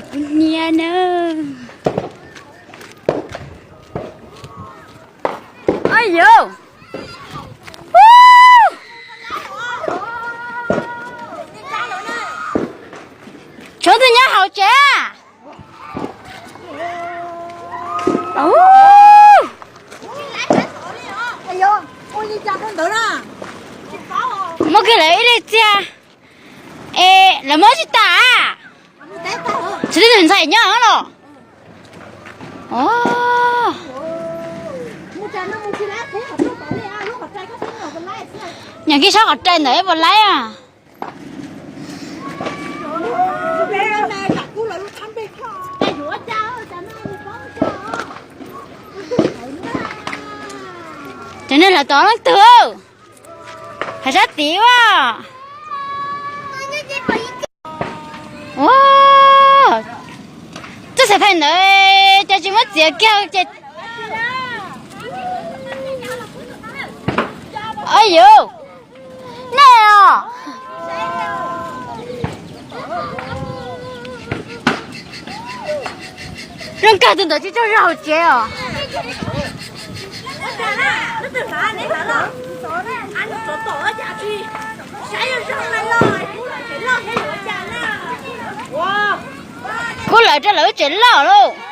Niag na. Ay yau. Tshuav tus nyob hauv tsev. Muab kiag lawv ib leeg txiag. Es lawv muab tsis tas. Tsis tib tug ntxhais nyob los. Nyam kiag sab qhov rai ntawd puas laib a? Cov neeg lawv tod leej twg? Hais sab tid a. Txoj xav phais ntawd cas tsis muab txiav kiag ces. Ay yau, nej os. Zoo kawg tus ntawd tsis tsaug zog hauv tsev os. Kuv lawv rau lawv tsev loj lauj.